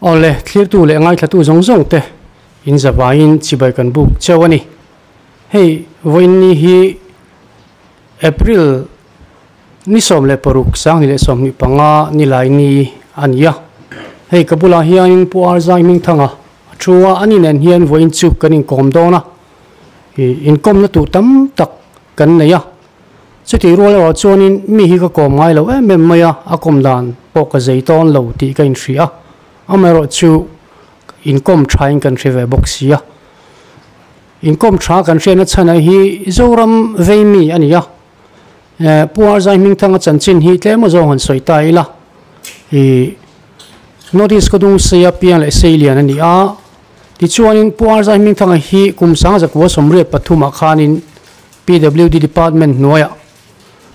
Awle, thlirtu leh ngaithlatu zawng zawng te in zavaiin chibai kan buk cheu a ni. Hei, vawiin ni hi April ni 16 2025 nilai ni a ni a. Hei ka bulah hianin Pu Arzai Hmingthanga a thu a, ani nen hian vawiin chu kan inkawm dawn a. Ih, inkawmna tur tam tak kan nei a. Chutih rual erawh chuanin mi hi ka kawm ngai lo em em mai a, a kawm dan pawh ka zei tawn lo tih ka inhria a. Amaherawhchu inkawm thain kan hre ve bawk si a. Inkawm tha kan hriatna chhan hi Zoram vei mi a ni a. Pu Arzai Hmingthanga chanchin hi tlem azawng han sawi ta ila. Ih, North East Khawdung Seia piang leh Seilian a ni a. Tichuanin Pu Arzai Hmingthanga hi kum 1983 ah khanin PWD Department hnuaiah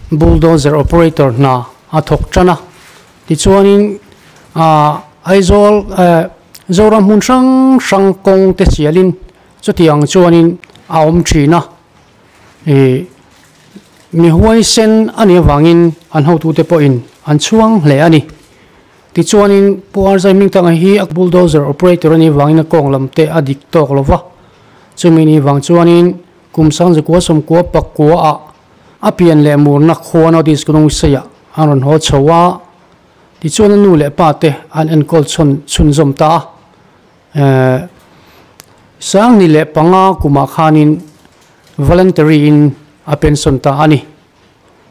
Bulldozer Operator hna a thawk tan a. Tichuanin Aizawl Zoram hmun hrang hrang kawng te sialin chutiang chuanin a awm thin a. Ih mi huaisen a nih avangin an hotute pawhin an chhuang hle a ni. Tichuanin Pu Arzai Hmingthanga hi a Bulldozer Operator a nih avangin a kawng lam te a dik tawk lo va. Chumi nih vang chuanin Kum 1999 ah a pian leh murna khua North Gunungseiah an rawn haw chho a, tichuan a nu leh pa te an enkawl chhawn chhunzawm ta a. 2005 kumah khanin voluntary in a pension ta a ni.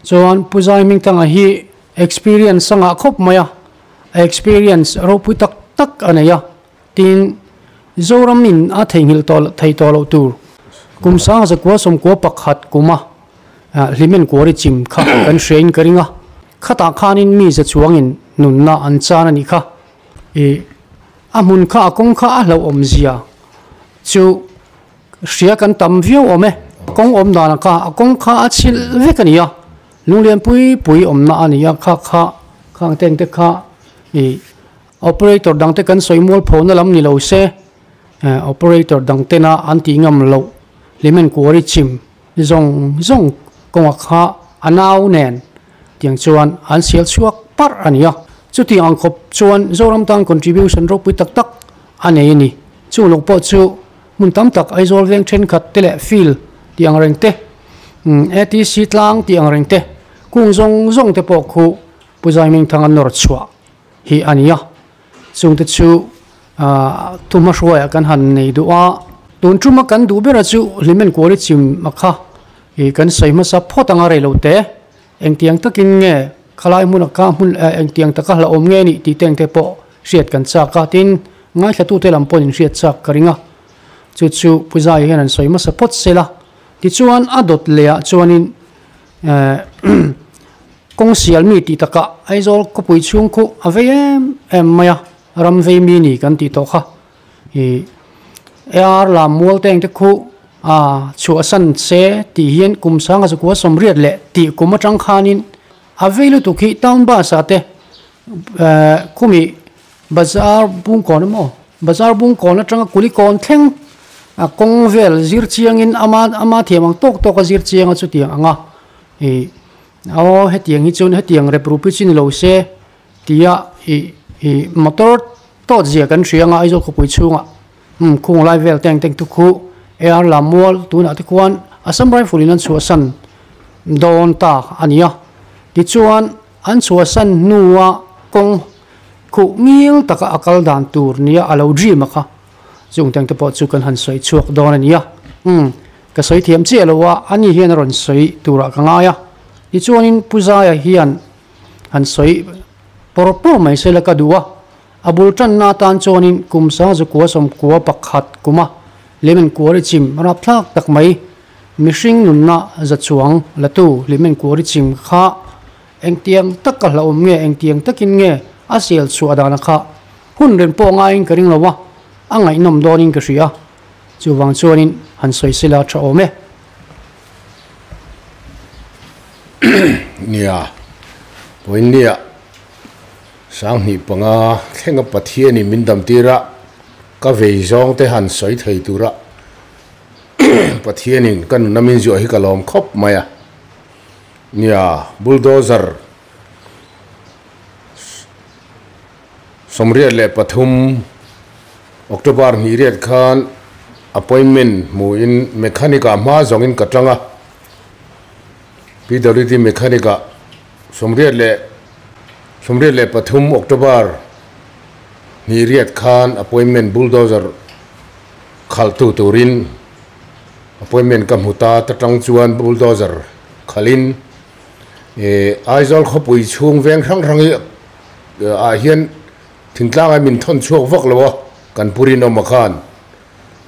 Chuan Pu Zai Hmingthanga hi experience a ngah khawp mai a, a experience ropui tak tak a nei a. Tin, Zoram in a theihnghilh tawh thei tawh loh tur kum 1991 kuma Hlimen Kuari chim kha kan hria in ka ring a, khatah khanin mi za chuangin nunna an chan a nih kha. Ih, a hmun kha a kawng kha a hlauhawm zia chu hria kan tam viau awm e. Kawng awm danah kha a kawng kha a chhilh vek a ni a, lunglian pui pui awmna a ni a, kha kha khang teng te kha ih, Operator dangte kan sawi mual phona lam ni lo se, operator dangtena an tih ngam loh Hlimen Kuari chim zawng zawng kawnga kha a nau nen tiang chuan an sial chhuak parh a ni a. Chutiang ang khawp chuan Zoram tan contribution ropui tak tak a nei a ni. Chung lo pawh chu hmun tam tak Aizawl veng thenkhat te leh field tih ang reng te, ATC tlang tih ang reng te, kung zawng zawng te pawh khu Pu Zaimingthanga nawr chhuah hi a ni a, chungte chu thu hmahruaiah kan han nei duh a, tun tuma kan duh bera chu Hlimen Kuali chim a kha ih kan sawi hmasa phawt anga rei lo te, engtiang takin nge khalai hmuna kha hmun engtiang taka hlauhawm nge nih tih te engte pawh hriat kan chak a, tin ngaithlatute lam pawhin hriat chak ka ring a, chu chu Pu Zai hian an sawi hmasa phawt sela, tichuan a dawt lehah chuanin Kawng sial mi tih takah Aizawl khawpui chhung khu a vei em em mai a, ram vei mi ni kan tih tawh kha. Ih AR lam mual teng te khu a chhuahsan se tih hian kum 1980 leh tih kum atang khanin a vei lutuk hi town bus ah te khumi bazar bungkawn emaw bazar bungkawn atanga kulikawn thleng a kawng vel zir chiangin ama ama thiam ang tawk tawk a zir chiang a chutiang ang a ih Aw hetiang hi chuan hetiang rep rup hi chu ni lo se tia ih ih motor tawt zia kan hria anga Aizawl khawpui chhungah umm khung lai vel teng teng te khu ar lam mual tunah te khuan Assam Rifle in an chhuahsan dawn ta a ni a tichuan an chhuahsan hnua kawng khuh ngil taka a kal dan tur nia a lo dream a kha chung teng te pawh chu kan han sawi chhuak dawn a ni a umm. Ka sawi thiam chiah lo a, ani hian a rawn sawi turah ka ngai a. Tichuanin Pu Zaia hian han sawi pawr pawr mai se la ka duh a. A bul tanna atan chuanin kum 1991 kuma Hlimen Kuari chim rapthlak tak mai mihring nunna za chuang latu Hlimen Kuari chim kha engtiang taka hlauhawm nge engtiang takin nge a sial chhuah dana kha hun reng pawh ngaiin ka ring lo a, a ngaihnawm dawnin ka hria. Chuvang chuanin han sawi sela tha awm e. Nia, Pawinia, 2005 thlenga Pathianin min dam tir a, ka vei zawng te han sawi thei tura Pathianin ka nuna min zuah hi ka lawm khawp mai a. Nia, bulldozer. 83 October hnih riat khan appointment hmuhin mechanic ah hma zawngin ka tang a, PWD mechanic ah 83 October hnih riat khan appointment bulldozer khalhtu turin appointment ka hmu ta, ta tang chuan bulldozer khalhin Aizawl khawpui chhung veng hrang hrang hi ah hian Thingtlang ah min thawn chhuak vak lo a, kan pu rinawma khan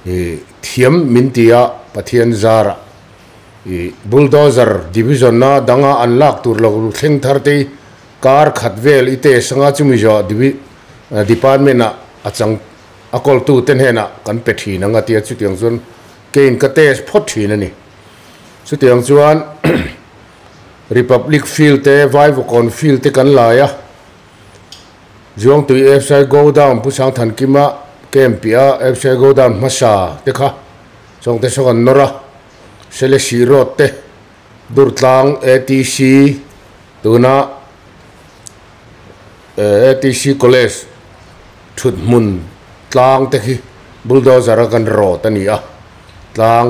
i thiam min ti a, Pathian zarah i bulldozer division a danga an lak tur lo thleng thar te hi kar khat vel i test anga chumi zawh department ah a chang a kawltu te hnenah kan pe thin ang a tia chutiang chuan keiin ka test phawt thin a ni. Chutiang chuan Republic field te Vaivakawn field te kan lai a. Zuangtui FCI Go Down Pu Sangthankima camp piah a FCI Go Down hmasa te kha chawngte saw kan nawr a, Selesih Road te Durtlang ATC tuna ATC College thut hmun tlang te khi bulldozer a kan rawt a ni a, tlang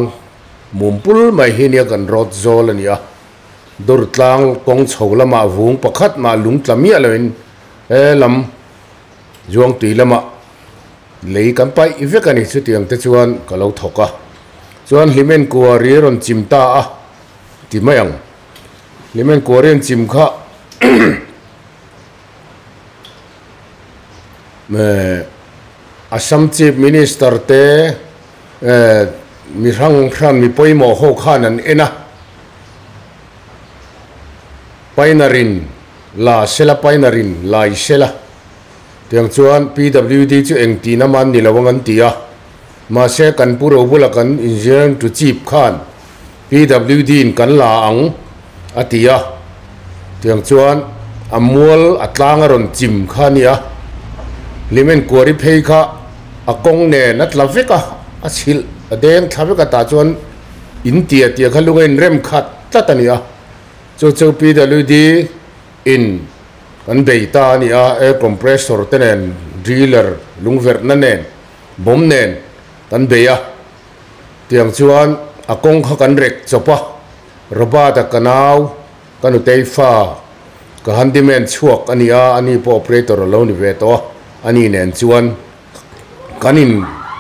mumpul mai hi nia kan rawt zawl a ni a. Durtlang kawng chho lamah vung pakhat mah lung tla miah loin he lam Zuangtui lamah lei kan paih vek a ni. Chutiang te chuan ka lo thawk a, chuan Hlimen Kuari a rawn chim ta a ti mai ang. Hlimen Kuari an chim kha Assam Chief Minister te Mi hrang hran mi pawimawh ho khan an en a, Painarin la sela Painarin lai sela tiang chuan PWD chu eng tihna man ni lo ang an ti a, mahse kan pu ro bula kan engineering to chief khan PWD in kan la ang a ti a, tiang chuan a mual a tlang a rawn chim kha a nia, Hlimen Kuari phei kha a kawng nen a tla vek a, a chhilh a deng thla vek a tah chuan in tia tia kha lung a inrem khat tlat a ni a, chu chu PWD in kan bei ta a ni a, air compressor te nen driller lungverhna nen bawm nen kan bei a, tiang chuan a kawng kha kan rek chawp a, Robert-a ka nau ka nutei fa ka handyman chhuak a ni a, ani pawh operator a lo ni ve tawh a, ani nen chuan kan in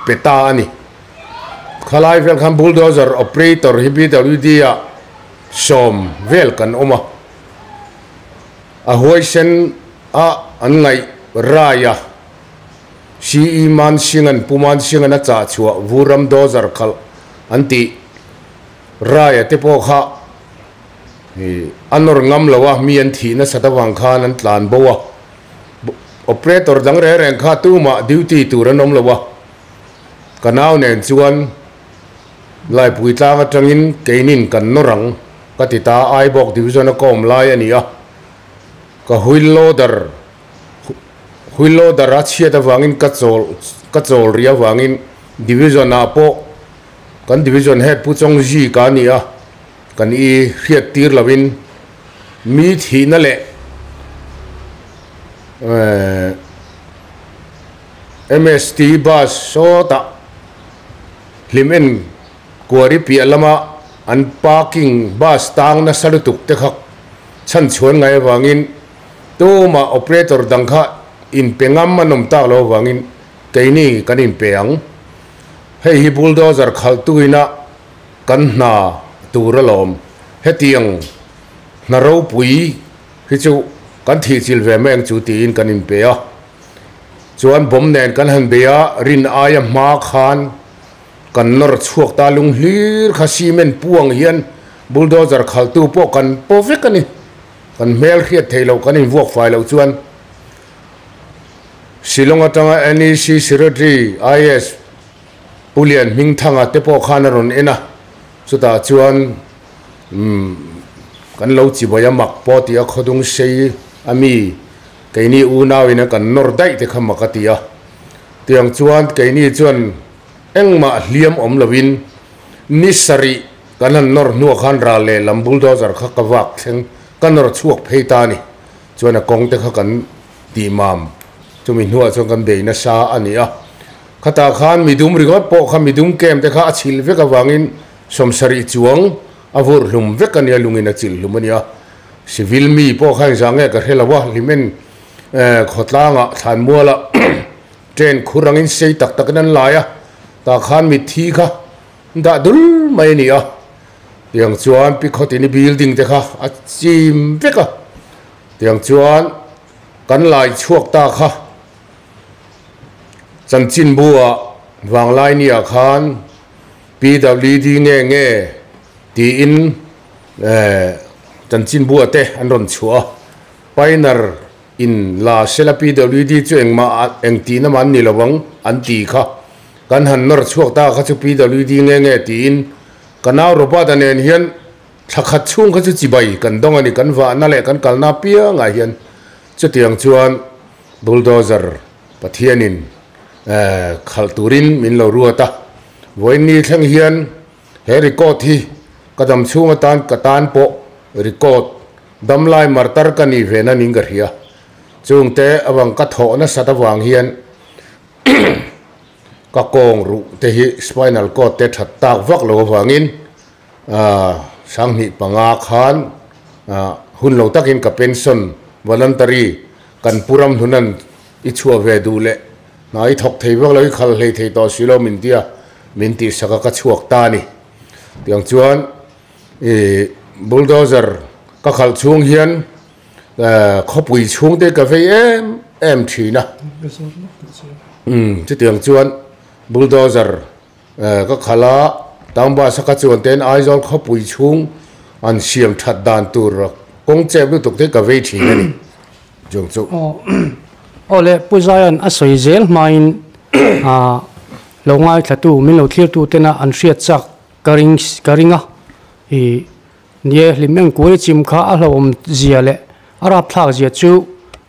pe ta a ni. Khalai vel khan bulldozer operator hi BWD ah sawm vel kan awm a, a huaisen a an ngaih rai a, CE Mansingan Pu Mansingan a chah chhuah Vuram dozer khalh an tih Raia te pawh kha a nawr ngam lo a, mi an thih nasat avang khan an tlan bo a, operator dang reng reng kha tumah duty tur an awm lo a, ka nau nen chuan Laipui tlang atangin keinin kan nawr ang ka ti ta, Aibawk division a ka awm lai a ni a, ka wheel loader wheel loader a chhiat avangin ka chawl ka chawl rih avangin division ah pawh Kan division head Pu Chong Ji ka ni a, kan i hriat tir lovin mi thihna leh MST bus sawtah hlim en kuari piah lama an parking bus tang nasa lutuk te kha chhan chhuan ngai avangin tumah operator dang kha inpe ngam an awm tak lo avangin keini kan inpe ang. Hei hi bulldozer khalh tuina kan hna tur alawm. Hetiang hna ropui hi chu kan thihchilh ve mai ang chu tiin kan inpe a. Chuan bomb nen kan han bei a, rin aia hma khan kan nawr chhuak ta lung hlir kha cement puang hian bulldozer khalhtu pawh kan paw vek a ni. Kan hmel hriat theih loh kan invuak fai loh chuan Shillong atanga NEC Secretary IS Pu Lian Hmingthanga te pawh khan a rawn en a, chutah chuan umm kan lo chibai a mak pawh tih a khawdung sei a mi keini unau in a kan nawr daih te kha mak a ti a, tiang chuan keini chuan engmah hliam awm lovin ni sarih kan han nawr hnuah khan ral lehlam bulldozer kha ka vak thleng ka nawr chhuak phei ta a ni, chuan a kawng te kha kan tih mam. Chumi hnuah chuan kan bei nasa a ni a. Khatah khan midum ringawt pawh kha midum kem te kha a chhilh vek avangin sawmsarih chuang a vur hlum vek a nia, lungin a chilh hlum a nia. Civil mi pawh kha engzah nge ka hre lo a, hlimen khawtlangah thlanmualah train khur angin sei tak takin an lai a, tah khan mitthi kha dah dul mai a ni a. Tiang chuan Pikhawtini building te kha a chim vek a, tiang chuan kan lai chhuak ta kha chanchinbu-ah Vanglaini-ah khan PWD nge nge tiin chanchinbu-ah te an rawn chhuah a, Pioneer in la sela PWD chu engmah engtihna mah an ni lo ang an ti kha kan han nawr chhuak ta kha chu PWD nge nge tiin ka nau Robert-a nen hian Thla khat chhung kha chu chibai kan dawng a ni, kan vahna leh kan kalna apiangah hian chutiang chuan bulldozer Pathianin khalh turin min lo ruat a. Vawiin ni thleng hian he record hi ka dam chhung atan ka tan pawh record damlai martar ka nih ve na ning ka hria. Chungte avang ka thawh nasat avang hian ka kawng ruh te hi spinal cord te that tak vak lo avangin 2005 khan hun lo takin ka pension voluntary kan pu ram hnunan i chhuah ve duh leh hna i thawk thei vak lo i khal hlei thei tawh si lo min tia min tihsak a ka chhuak ta a ni. Tiang chuan i bulldozer ka khalh chhung hian khawpui chhung te ka vei em em thin a. Chutiang chuan bulldozer Ka khalh a, town bus a ka chuan ten Aizawl khawpui chhung an siam that dan tur kawng chep lutuk te ka vei thin a ni. Chung chu. Aw le, Pu Zaia'n a sawi zel hmain lo ngaithlatu, min lo thlirtu tena an hriat chak ka ring ka ring a. I nie hlim eng kuai chim kha a hlauhawm zia leh a rapthlak zia chu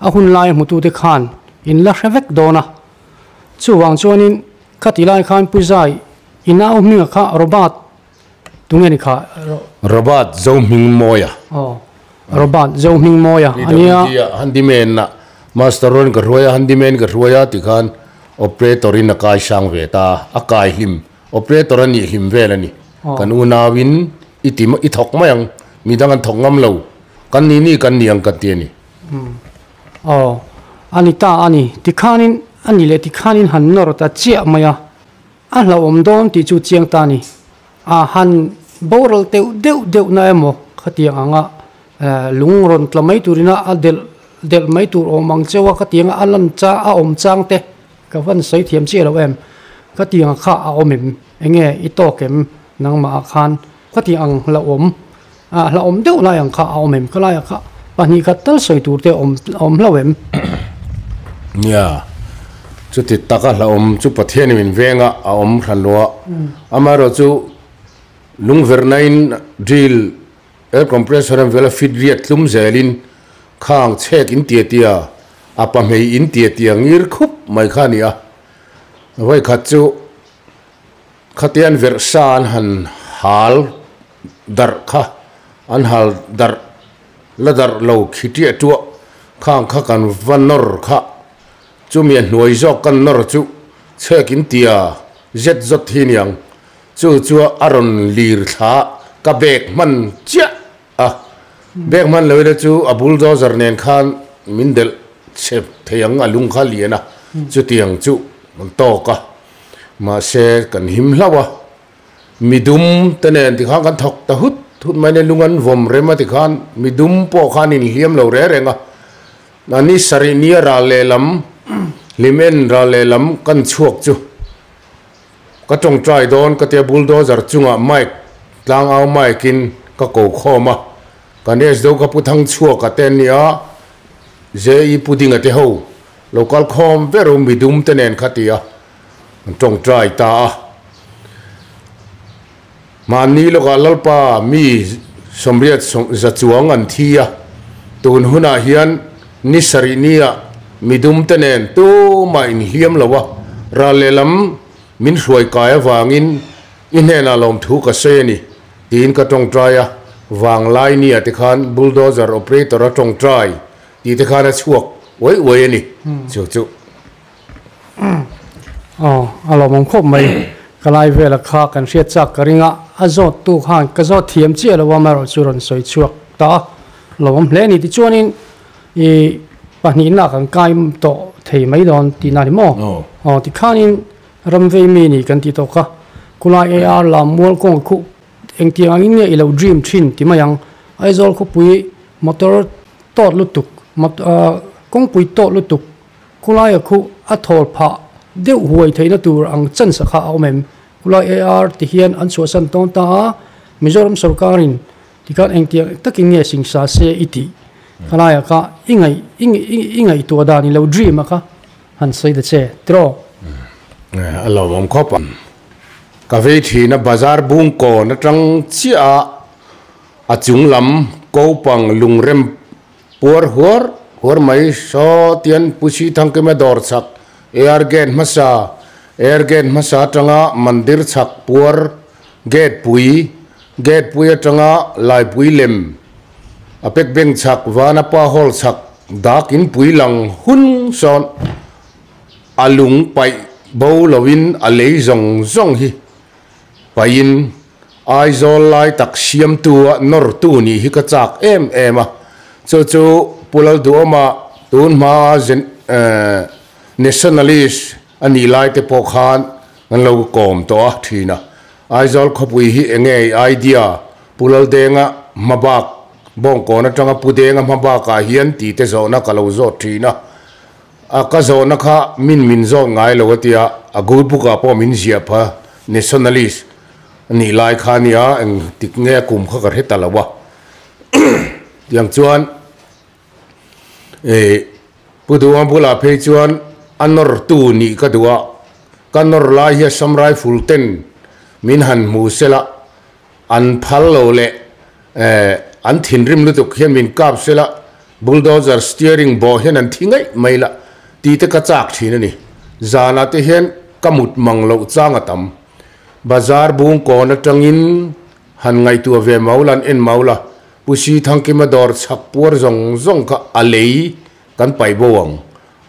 a hun lai hmutute khan in la hre vek dawn a. Chuvang chuanin Kha ti lai khan Pu Zai, i nau hminga kha Robert tunge ni kha? Robert Zohmingmawia. Aw, Robert Zohmingmawia a nia. PWD ah handyman ah master rawn ka hruai a, handyman ka hruai a ti khan operator in a kai sang ve ta, a kai hlim, operator a nih hlim vel a ni. Kan unauin i ti i thawk mai ang, midang an thawk ngam lo, kan ni ni kan ni ang kan ti a ni. Aw, a ni ta a ni. Tikhanin a ni leh tikhanin han nawr ta chiah mai a, a hlauhawm dawn tih chu chiang ta a ni. A han boral teuh deuh deuh na emaw khatiang anga lung rawn tla mai turina a delh delh mai tur awm ang cheu a khatianga a lan cha a awm chang te ka van sawi thiam chiah lo em. Khatiang kha a awm em? Enge i tawk em nangmah ah khan khatiang ang hlauhawm A hlauhawm deuh lai ang kha a awm em? Ka laiah kha pahnih khat tal sawi tur te awm awm hlauh em? Nia, chuti taka hlauhawm chu Pathianin min venga a awm hran lo a, amaherawh chu lungverhnain drill, air compressor an vela fit riat tlum zelin khang chhek in tia tia, a pahmei in tia tia ngir khup mai kha a ni a. Vawikhat chu Khatian verh sa an han hal darh kha, an hal darh la darh lo khi ṭiah ṭuah khang kha kan va nawr kha, chumi a hnuai zawk kan nawr chu chhek in tia zet zawt hi niang, chu chu a rawn lir thla ka bag hman chiah a, bag hman lo ila chu a bulldozer nen khan min delh chhe thei ang a lung kha lian a, chutiang chu an tawk a. Mahse, kan him hlauh a, midum te nen tikhan kan thawk ta hut hut mai nia, lung an vawm rem a tikhan midum pawh khan inhliam lo reng reng a. Mahni sarih nia ral lehlam, hlim en ral lehlam kan chhuak chu ka tawngtai dawn ka tia bulldozer chungah mic tlangau mic in ka ko khawm a, kan SDO ka pu thang chhuak a te an nia, JE Pudinga te ho Lo kal khawm ber u midum te nen kha ti a, an tawngtai ta a. Mahni lawkah Lalpa mi sawmriat za chuang an thi a, tun hunah hian ni sarih nia midum te nen tumah inhliam lo a, ral lehlam min hruai kai avangin i hnenah lawmthu ka sawi a ni tiin ka tawngtai a, vanglai nia te khan bulldozer operator a tawngtai Tih te khan a chhuak uai uai a ni chu chu. Aw, a lawmawm khawp mai. Ka lai vela kha kan hriat chak ka ring a, a zawt tu khan ka zawt thiam chiah lo a, amaherawhchu rawn sawi chhuak ta a, lawmawm hle a ni. Tichuanin i pahnihna kan kai tawh thei mai dawn tihna a ni maw? Aw, tikhanin ramvei mi ni kan tih tawh kha, khulai AR lam mual kawng khuh engtiang angin nge i lo dream thin ti mai ang. Aizawl khawpui motor tawt lutuk, kawngpui tawt lutuk Khulaia khu a thawl phah deuh huai theihna tur ang chance kha a awm em? Khulai AR ti hian an chhuahsan tawn ta a, Mizoram sorkarin tikhan engtiang takin nge singsa se i tih? Khalaia kha i ngaih i ngaihtuah dan i lo dream a kha han sawi ta che tiraw? A lawmawm khawp ang. Ka vei thin a bazar bungkawn atang chiah a a chung lam kopang lungrem Puar huar huar mai saw tian Pu Si Thangkima dawr chhak air gate hmasa, air gate hmasa atanga mandir chhak puar gate pui, gate pui atanga laipui lem a pek beng chhak Vanapa hall chhak dak in pui lang hun sawn a lung paih bo loin a lei zawng zawng hi paihin Aizawl lai tak siamtu a nawrtu nih hi ka chak em em a, chu chu Pu Lalduhawma tun hma nationalist a nih lai te pawh khan kan lo kawm tawh a thin a. Aizawl khawpui hi eng nge i idea Pu Laldenga hmabak Bawngkawn atanga Pu Denga hmabakah hian tih te zawhna ka lo zawt thin a, a ka zawhna kha min min zawt ngai lo a tia, a good book ah pawh min ziah pha nationalist Nih lai kha nia eng tik nge a kum kha ka hre ta lo a. Tiang chuan eh Pu Duha bulah phei chuan a nawr tu nih ka duh a, ka nawr lai hi Assam Rifle ten min han hmu sela an phal lo leh eh an thinrim lutuk hian min kap sela bulldozer steering bawh hian an thi ngaih mai la tih te ka chak thin a ni. Zanah te hian ka mut mang loh chang a tam. Bazar bung kawn atangin han ngaihtuah ve mau la, an en mau la, Pu Si Thangkima dawr chhak puar zawng zawng kha a lei kan paih bo ang,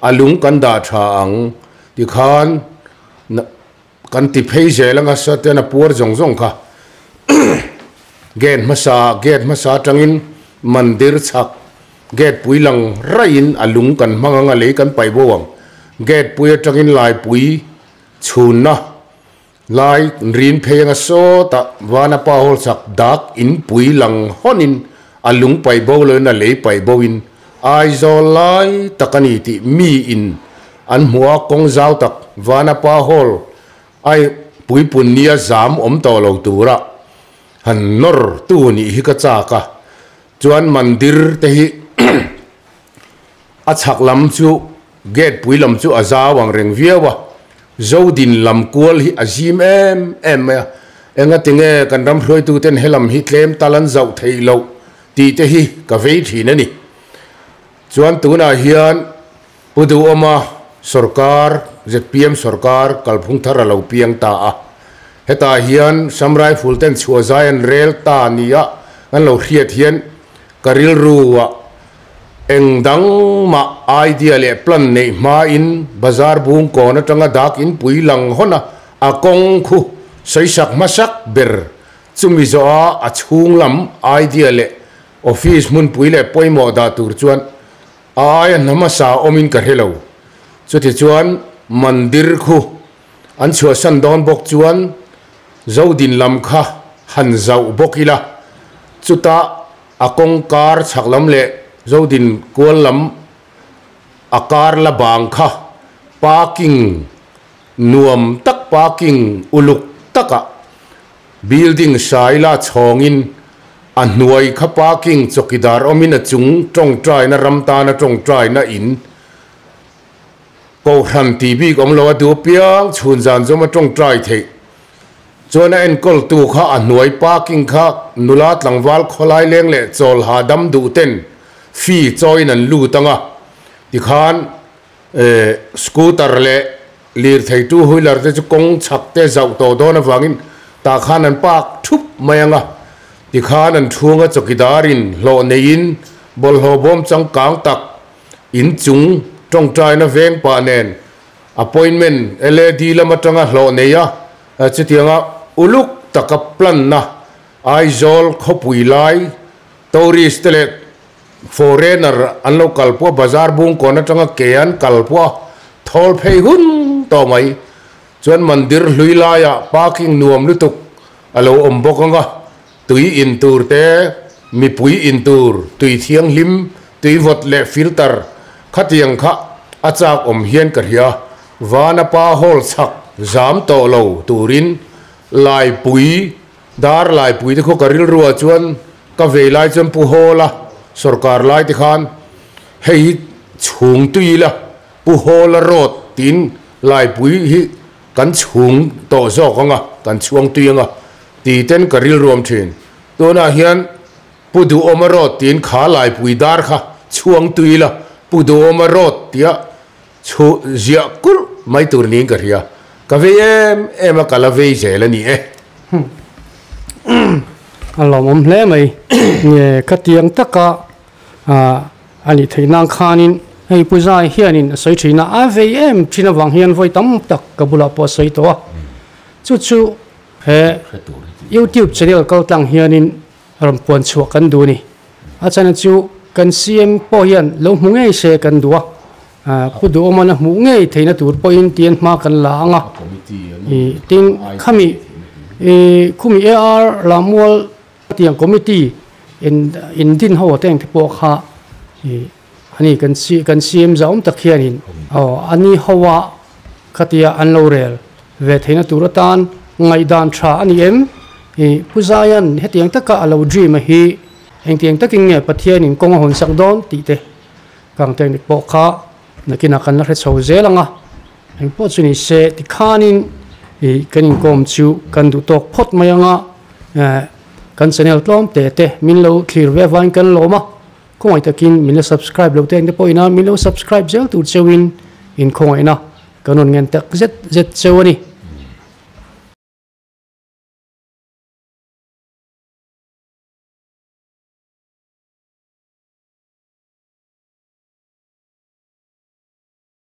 a lung kan dah tha ang tikhan kan ti phei zel anga sawtian a puar zawng zawng kha gate hmasa gate hmasa atangin mandir chhak gate pui lang raihin a lung kan hmang ang a lei kan paih bo ang, gate pui atangin laipui chhunna Lai rin phei anga sawtah Vanapa hall chak dak in pui lang hawnin a lung paih bo loin a lei paih bo in Aizawl lai tak a ni tih mi in an hmuh a kawng zau tak Vanapa hall ai puipun nia zam awm tawh lo tura han nawr tu nih hi ka chak a chuan mandir te hi a chhak lam chu Gate pui lam chu a zau ang reng viau a, Zodin lam kual hi a zim em em mai a, engati nge kan ram hruaituten he lam hi tlem tal an zauh theih loh tih te hi ka vei thin a ni. Chuan tunah hian Pu Duhawma sawrkar, zpm sawrkar kalphung thar a lo piang ta a, hetah hian Sam Rifle ten chhuah zai an rel ta nia kan lo hriat hian ka rilru ah Eng dang mah idea leh plan neih hmain bazar bung kawn atanga dak in pui lang hawn a, a kawng khu sawisak hmasak ber chumi zawh a a chhung lam idea leh office hmunpui leh pawimawh dah tur chuan a aia hna hmasa awmin ka hre lo. Chuti chuan mandir khu an chhuahsan dawn bawk chuan Zodin lam kha han zauh bawk ila chutah A kawng kar chhak lam leh Zodin kual lam a kar la bang kha parking nuam tak parking uluk takah building saila chhawngin a hnuai kha parking chawkidar awmin a chung tawngtaina ram tana tawngtaina in kohhran tih bik awm lo a duh apiang chhun zan zawm a tawngtai theih Chuan a enkawltu kha a hnuai parking kha nula tlangval khawlai leng leh chawl hahdam duh ten fee chawiin an lut ang a, tikhan scooter leh lirthei two wheeler te chu kawng chhak te zauh tawh dawn avangin tah khan an park thup mai ang a, tikhan an chhunga chawkidarin hlawh neiin bawlhhlawh bawm changkang tak inchung tawngtaina veng pah nen. Appointment LAD lam atanga hlawh nei a, chutianga uluk taka plan na Aizawl khawpui lai tourist te leh foreigner an lo kal pawh bazar bungkawn atanga ke an kal pawh a thawl phei hun tawh mai. Chuan mandir hlui laiah parking nuam lutuk a lo awm bawk ang a, tui in tur te, mipui in tur, tui thianghlim, tui vawt leh filter khatiang kha a chak awm hian ka hria. Vana pa hall chhak zam tawh lo turin Laipui, dar Laipui te khaw ka rilruah chuan ka vei lai chuan Pu Hawla sawrkar lai te khan hei hi chhung tui ila Pu Hawla road tiin Laipui hi kan chhung tawh zawk ang a, kan chhuang tui ang a ti ten ka rilruam thin. Tunah hian Pu Duhawma road tiin kha Laipui dar kha chhuang tui ila Pu Duhawma road tia chhu ziah kulh mai tur niin ka hria. Ka vei em em a, ka la vei zel a ni e. A lawmawm hle mai. Nge khatiang taka A nih theih nan khanin hei Pu Zai hianin a sawi thin a, a vei em thin avang hian vawi tam tak ka bulah pawh a sawi tawh a. Chu chu he YouTube channel kal tlang hianin rawn puan chhuah kan duh a ni. A chhan chu kan CM pawh hian lo hmu ngei se kan duh a, Pu Duhawman a hmuh ngei theihna tur pawhin tian hma kan la ang a. Tin, khami khumi AR Lammual Hetiang committee in in din ho te engte pawh kha ih ani kan si kan CM zauhawm tak hianin aw ani ho a khatia an lo rel ve theihna tur atan ngaihdan tha a ni em? Ih Pu Zaian hetiang taka a lo dream a hi engtiang takin nge Pathianin kawng a hawn sak dawn tih te kang te nik pawh kha nakinah kan la hre chho zel ang a, engpawh chu ni se tikhanin ih kan inkawm chu kan duh tawk phawt mai ang a. Kan channel tlawm te te min lo thlir ve avangin kan lawm a, khawngaih takin min la subscribe lo te ang te pawhin a min lo subscribe zel tur cheuhin in khawngaihna kan rawn ngen tak zet zet cheu a ni.